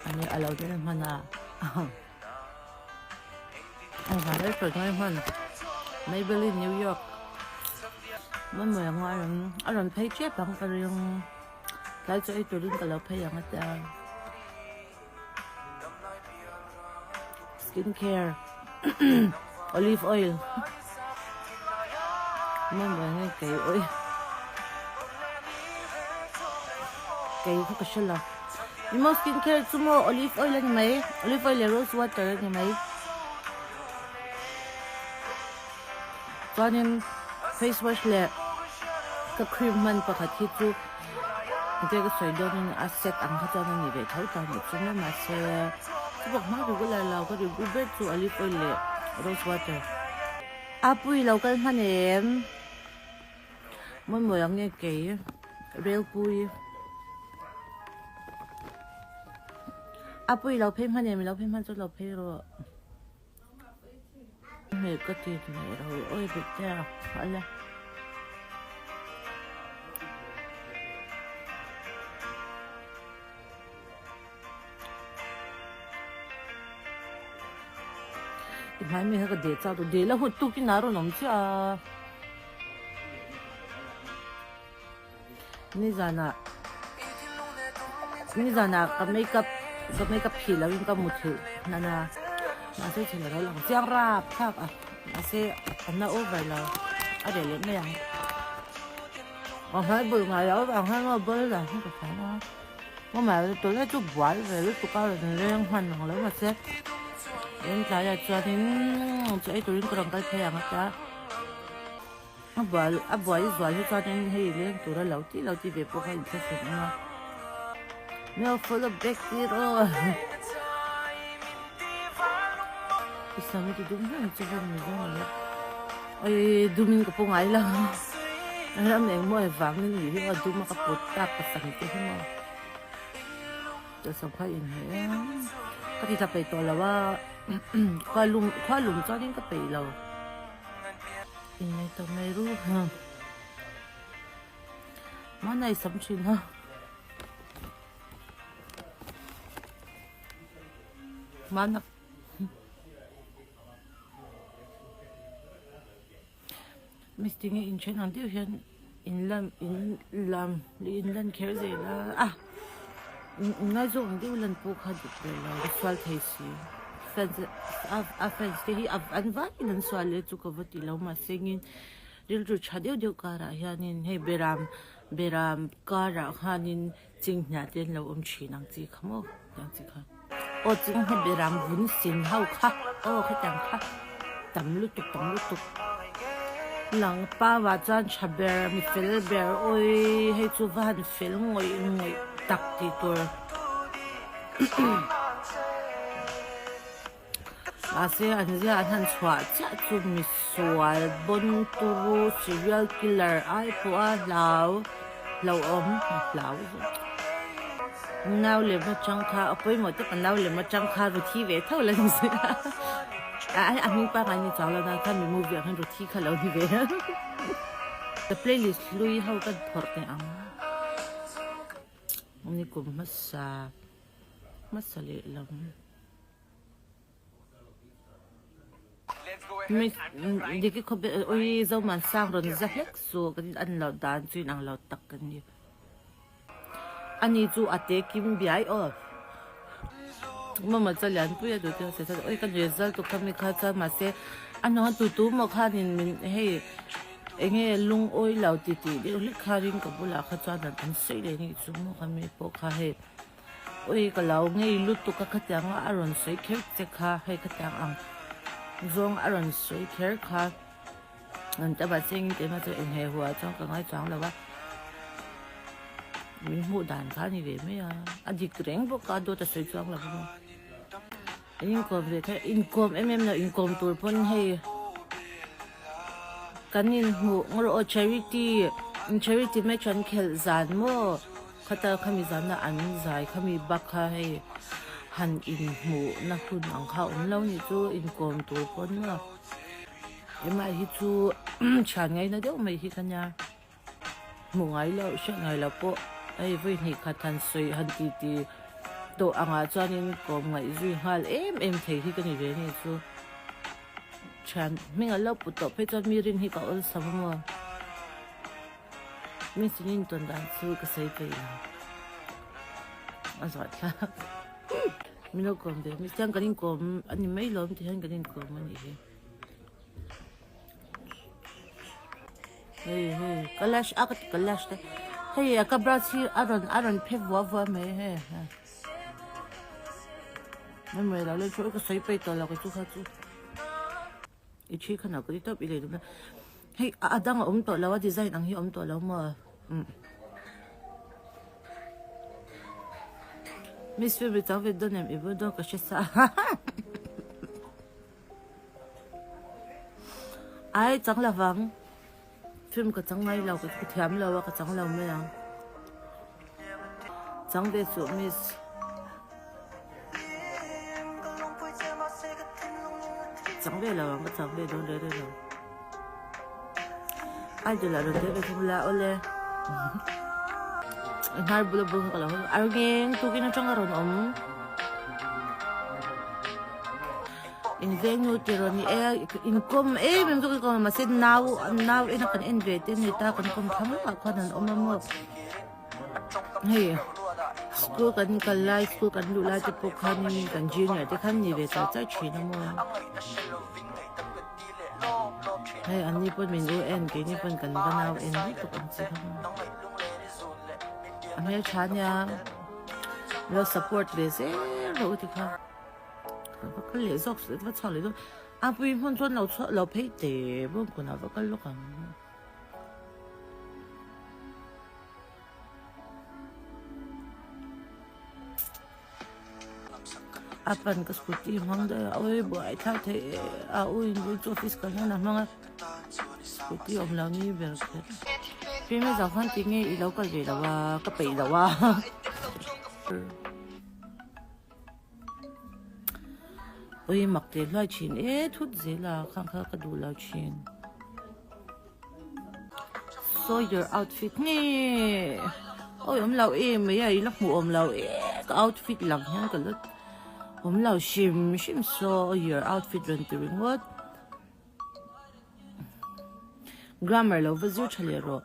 Ani a lo tel hman a. Engvang rei sawi ngai hman. Maybelline New York. Mawi mawi ang a rawn a rawn phei tep ang ka ring. Tlai chu ei turin ka lo phei ang a tia. Skin care olive oil. Mawi mawi ang e kei oi. Kei kha ka hre lo. Emaw skin care chu maw olive oil a ni mai olive oil leh rose water a ni mai chuanin face wash leh ka cream hman pakhat hi chu engtia ka sawi dawnin a set ang kha chuan a ni ve tho ta a nih chu maw mahse chu bawk hma regular lo ka regu ber chu olive oil leh rose water a pui lo kal hman em. Mawi mawi ang nge kei rel pui a pui lo phei hman em lo phei hman chu lo phei rawh hmel ka ti mai ro oi bik te a ala I hmai mi kha ka deh chak duh deh la hut tuk in a rawn awm chiah a. Nizanah nizanah ka makeup ka makeup phih loh in ka mu thilh hnan a mahse chhelo lo lang chiang rap thlak a mahse a na over lo a reh leh mai ang ka hmai bul ngai loh avang hian maw bul dan hi ka thiam a maw tuna chu buai ve lutuk a rawn leng hman ang lo mahse in tlaiah chuanin chaw ei turin ka rawn kal phei ang a tia. A buai a buai zual hi chuanin hei leng tura lo tih lo tih ve pawh kha inthla hran awm a no follow back tir aw i sam hi ti dum hleng chu va ni zawng lo oi dumin ka pu ngai lo ram engmaw vangin nih hi aw dum a ka put tak ka sam te hi maw. Ka sam kha inhmeh a, ka ti tla peih tawh lo a, khua lum khua lum chuanin ka peih lo. Innei tawh mai ru ha. Hmanah i sam thin a. Hmanah. Miss tinge inthen ang deuh hian in lam in lam in lan kher zel a a ngaizawng ang deuh lan pawh kha dik ber lo a sual thei si fans a fans te hi an vaiin an sual leh chu ka va ti lo mahse engin rilru tha deuh deuh karah hianin hei beram beram karah khanin chinghnia te an lo awm thin ang chi kha maw tiang chi kha aw chinghnia beram vun sin ho kha aw khatiang kha tam lutuk tam lutuk lang paua chuan tha ber mi fel ber awi hei chu va han fel ngawih ngawih tak tih tur mahse an zia an han chhuah chiah chu misual bon turu serial killer ai pawha hlau hlauhawm hlau zawk nau lem atang kha a pawimawh tak a nau lem atang kha ruthi ve tho la ni se a a hming pangngai ni chuang lo na kha mi movie ah khan ruthi kha lo ni ve the playlist hlui ho ka phawrh teh ang ni kum hmasa hmasa leh lam. Diki khawp ui Zoman sang rawn za hlek chu kan an loh dan chu inang lo tak a ni. Ani chu a te kim biai aw. Mama chu a lianpui a duh tih a sawi chuan ui ka result tu kha mi kha chuan mahse a hnung tu tu maw khanin min hei enge lungawi lo ti tih deuh hlek khanin ka bulah kha chuan an sawi leh anih chu maw kha mi pawh kha hei. Ui ka lo ngei lutuk a khatiang a a rawn sawi kher che kha hei khatiang ang zawng a rawn sawi kher kha an ta mahse engin keimah chu enghe huah chuan ka ngai chuang lo a min hmuh dan kha a ni ve mai a a dik reng bawk a dawt a sawi chuang lo bawk a inkawm ve kher inkawm em em lo inkawm tur pawn hei kan inhmuh ngawr aw charity charity match an khelh zan maw. Khata khami zana an zai khami bak kha hei han inhmuhna hun ang kha awm lo nih chu inkawm tur pawn maw engmah hi chu thian ngaina deuh mai hi ka nia hmuh ngai loh hriat ngai loh pawh hei vawi hnih khat han sawi han ti ti. tawh angah chuanin kawm ngaih zui nghal em em thei hi ka ni ve ni chu. Thian hming an lo put tawh phei chuan mi rin hi ka awlsam a maw? Mi sin intawn dan chu ka sawi peih lo. A zawh thlak. Min lo kawm ve. Mi chuan kan inkawm a ni mai lawm ti hian kan inkawm a nih hi. Hei hei ka lash a ka ti ka lash te. Hei a ka brush hi a rawn a rawn phe vua vua mai hei. Mai mai lo le chu ka sawi peih tawh lo ka chu kha chu. I thi khan a ka ti tawp i lei duh na. Hei a dang a awm tawh lo a design ang hi a awm tawh lo maw. Umm. Miss Phoebe chang ve dawn em i bul dawn ka hre sa. Ai chang lovang. Film ka chang ngai lo ka thiam lo a ka chang lo mai ang. Chang ve suh miss. Chang ve lo ang ka chang ve dawn reng reng lo. Idol ah rawn tel ve thung la awle. Hnar bula bul kha ka lo haw. Arngeng tukin atang a rawn awm. In veng nu tiraw ni e inkawm em em zawk a mahse nau nau ena kan en ve te ni ta kan kawm thlang ah khuan an awm a maw hei school kan kal lai school kan luh lai te pawh khanin kan junior te khan ni ve char char thin a maw hei an ni pawn min u en keini pawn kan va nau en lutuk ang chi kha a hmeltha ania lo support ve zel rawh u ti kha. Va kal leh zawk suh va chhuak leh zawk a pui hmun chuan lo chhuah lo phei teh bawng kunah va kal lawk ang. A pan ka scooty hmang daih a awi buai thlak thei e a u in chu office kal hian a hmang a scooty awm lo ni ber kher. Fimna zau khan tinge i lo kal ve lo a ka peih lo a. Ui mak teh hluai thin e thut zel a khang kha ka duh lo thin. Saw your outfit nge awi awm lo em mai a i la hmuh awm lo e ka outfit lang hian ka la awm lo hrim hrim saw your outfit rawn ti ringawt grammar lo va zir tha leh rawh.